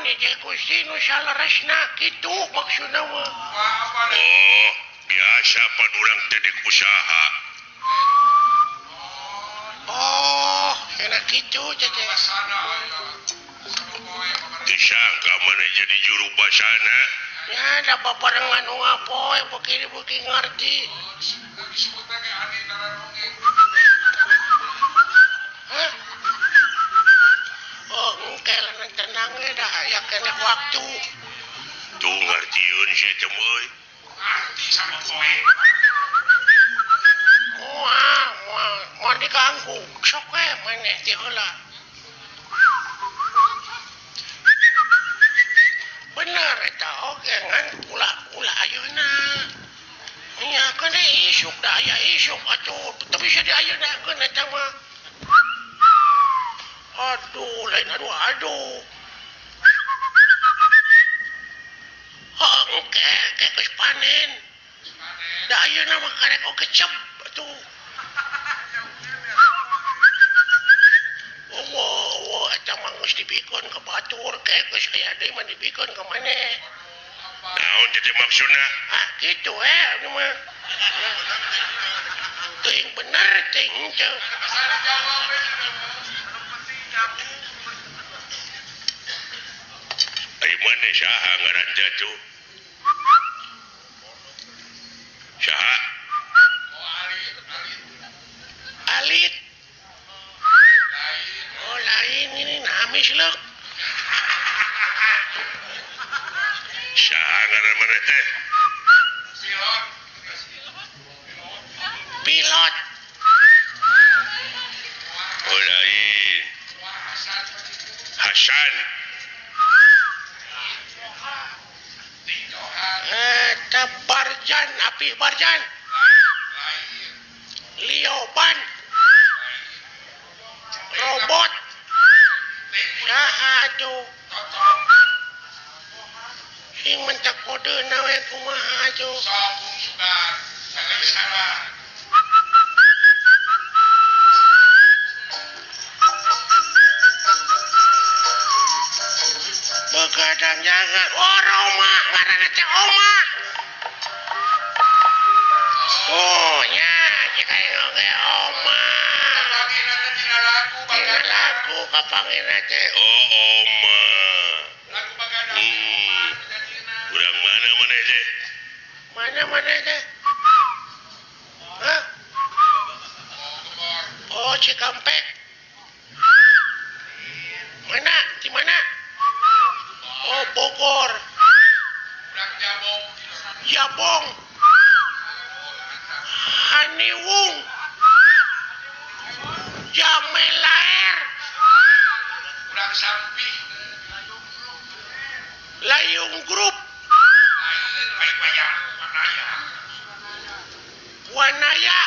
Nuhun ieu Gusti nu saleresna kitu maksudna mah. Oh, biasa pan urang teh dek usaha. Oh, enak kitu teh. Disangka mana jadi juru basana. Ya, da babarengan ngapoe beuki-beuki ngarti. Hah? Oh, engke lah tenang dah aya keneh waktu. Tuh ngartieun sia teh euy. Ngarti sama kowe. Moal, moal, moal diganggu. Sok we maneh ti heula. Bener eta oge ngan ulah-ulah ayeuna. Nya kana isuk da aya isuk atuh teu bisa diayeuna eta mah. Aduh, lain aduh aduh. Oh, engke geus panen. Da ayeuna mah karek oge cep atuh. Oh, eta mah geus dibikeun ka batur, ke geus aya deui mah dibikeun ka maneh. Naon teh maksudna? Ah, kitu we anu mah. Teuing bener teuing henteu. Ai maneh saha ngaran teh atuh? Saha? Alit. Oh, lain ini namis leuk. Saha ngaran maneh teh? Pilot. Pilot. Oh, lain. Hasan. Eta Barjan, api Barjan. Lioban. Robot. Saha atuh? Sing mentak kodeuna we kumaha atuh? Sokung sugan, sagala. Begadang jangan. Oh, Roma, ngaranna teh Oma. Oh, nya jika oge Oma. Tina lagu kapangina teh. Oh, Oma. Lagu bagadang. Urang mana maneh teh? Mana maneh teh? Hah? Oh, Cikampek. Mana? Di mana? Oh, Bogor. Jabong. Haniwung. Jamelaer. Urang Sampi. Layung Group. Wanaya.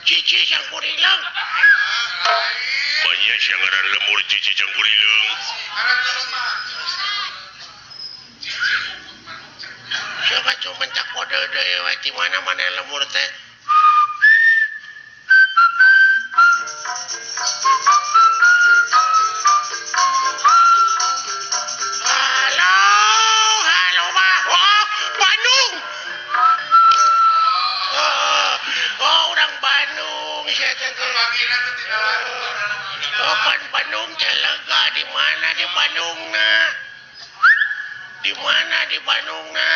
Cici Cangkurileung. Banyak yang ngaran lemur Cici Cangkurileung. Siapa cuma tak kode deui we di mana-mana lemur teh. Halo, halo mah. Oh, Bandung. Oh, orang Bandung sia teh. Oh, Bandung teh lega di mana di Bandung na? Di mana di Bandung na?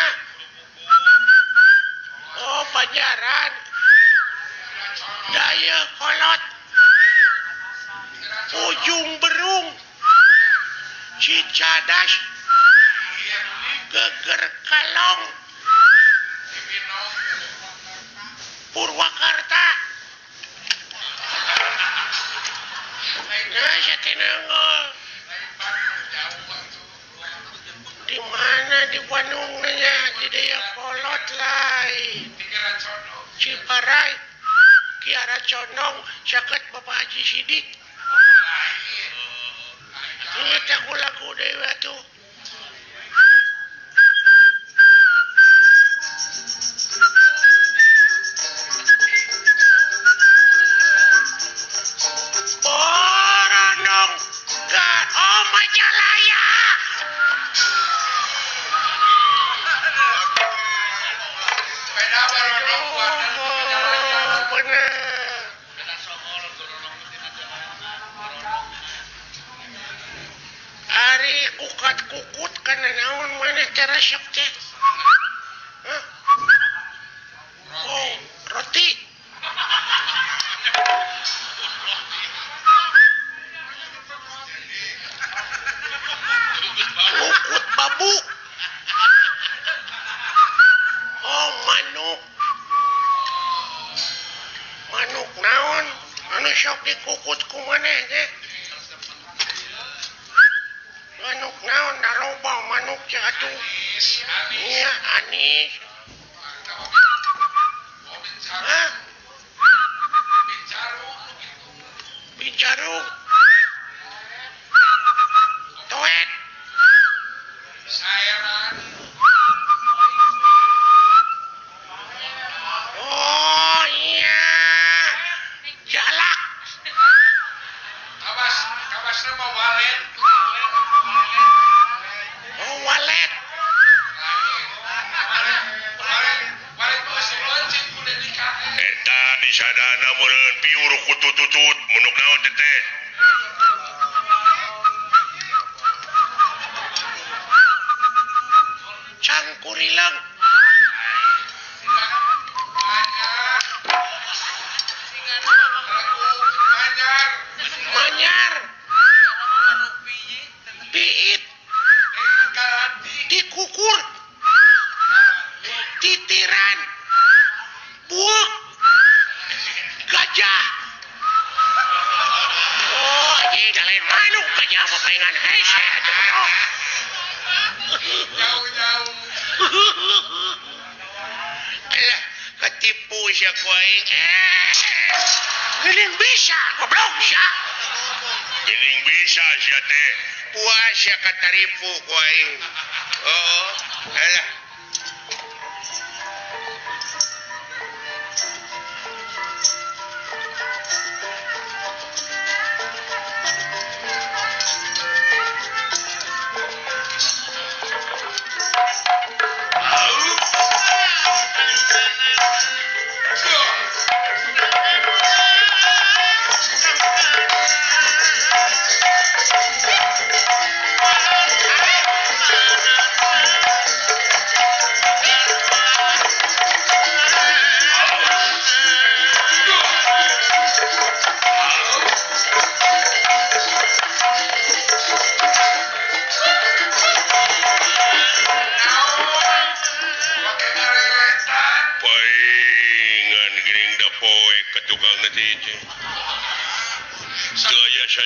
Oh, Banjaran. Dayakolot. Ujung Berung. Cicadas. Geger Kalong. Purwakarta. Nah, saya tinangol. Di mana di Bandung nya? Di Dayakolot lain. Ciparai, Kiara Condong, caket Bapak Haji Sidik. Ingat aku lagu dewa tuh. Borondong, oh Majalaya. Kana naon maneh teh resep teh? Hah? Oh, roti. Kukut babu. Oh, manuk. Manuk naon? Anu sok dikukut ku maneh teh? Manuk naon da loba manuk teh atuh. Iya, anis. Hah? Bicarung. Toet. Saeran. Oh iya. Jalak. Kawas, kawasna mah walet. Oh, walet. Eta disadana meureun piur kutututut munuk naon teh teh. Cangkurilang. Manyar. Piit. Dikukur. Titiran. Buuk. Gajah. Oh, anjing lain manuk gajah mah palingan hese atuh. Jauh-jauh. Alah, ketipu sia ku aing. Geuning bisa, goblok sia. Geuning bisa sia teh. Puas sia kataripu ku aing. Oh, alah.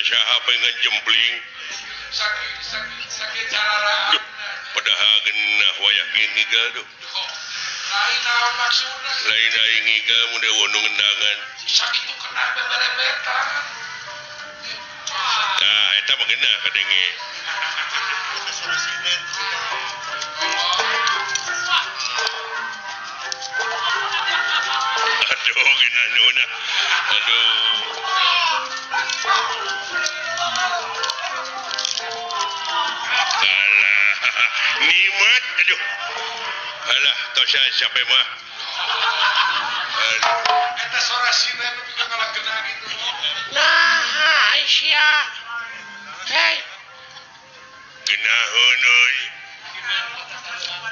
Saha pengen jempling sakit cara padahal genah wayah ngigal duh lain naon maksudna lain aing ngigal mun deui ngendangan sakitu kena beberebetan tah eta mah genah kadenge aduh genah nuna aduh. Alah, nikmat aduh. Alah, tosya siapa mah. Eta sora sina nu pika ngalagena gitu. Nah, Aisyah. Hei. Genaheun euy.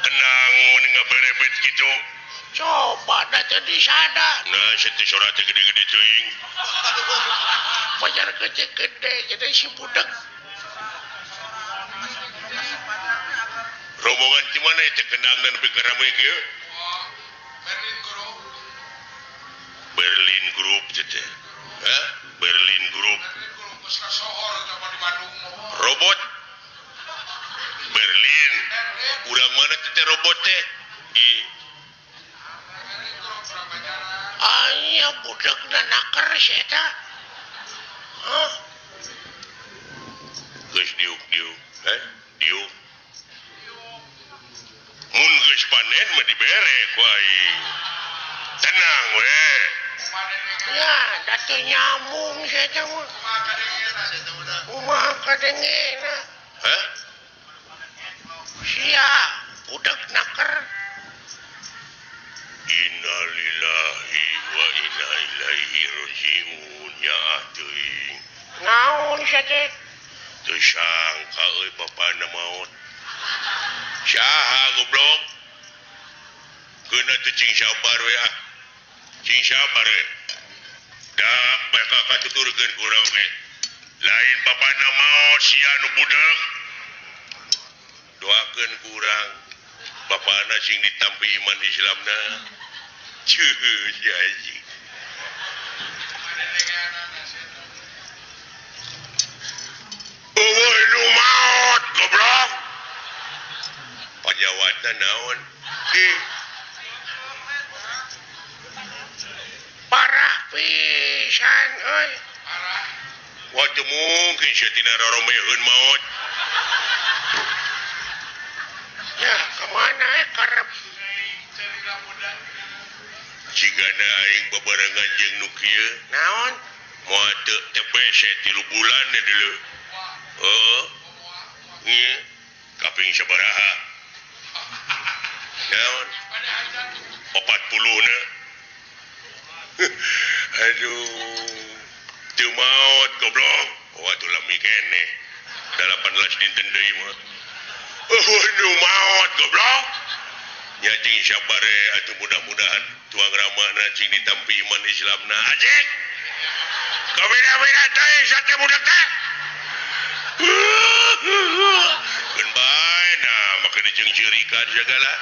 Kenang mun ngaberebet kitu. Coba da teu disada. Nah, teh sora teh gede-gede teuing. Pajar gede-gede jadi si budak. Rombongan di mana teh kendang dan nepi ka rame kieu? Berlin Group. Berlin Group teh. Hah? Berlin Group. Berlin Group geus kasohor eta mah di Bandung mah. Robot. Berlin. Urang mana teh robot teh? Ih. Aya budakna naker si eta. Hah? Geus diuk-diuk, heh? Diuk. Mun geus panen mah dibere ku aing. Tenang we. Ya, da teu nyambung si eta mah. Kumaha kadengena? Hah? Sia budak naker. Innalillahi wa inna ilaihi rajiun ya teuing. Naon sia teh? Teu sangka euy bapana maot. Saha goblok keuna teh cing sabar we ah. Cing sabar we. Da bakal katuturkeun ku urang ge. Lain bapana maot sia nu budak. Doakeun ku urang bapana sing ditampi iman Islamna. Cuh si anjing. Eueuh nu maot goblok. Pajawatna naon? Parah pisan euy. Parah. Wah teu mungkin sia tina roromeheun maot. Ya, kemana karep? Jigana aing babarengan jeung nu kieu. Naon? Moal teu TBC 3 bulan deuleu. Heeh. Nge, kaping sabaraha? Naon? 40 na. Aduh. Teu maot goblok. Oh atuh lami keneh. 18 dinten deui mah. Oh nu maot goblok. Nya cing sabare atuh mudah-mudahan tuang ramahna cing ditampi iman Islamna. Ajik. Kabeda-beda teh sate budak teh. Keun bae nah make diceungceurikan segala.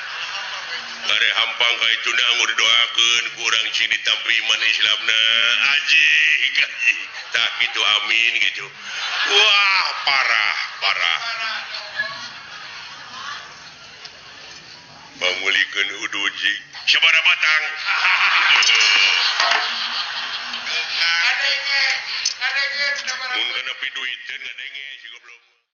Bare hampang ka itu na anggur doakeun ku urang cing ditampi iman Islamna. Ajik, ajik. Tah kitu amin gitu. Wah, parah, parah. Pangulikeun uduji sabaraha batang. Ngadenge, ngadenge Mun kana piduiteun ngadenge si goblok.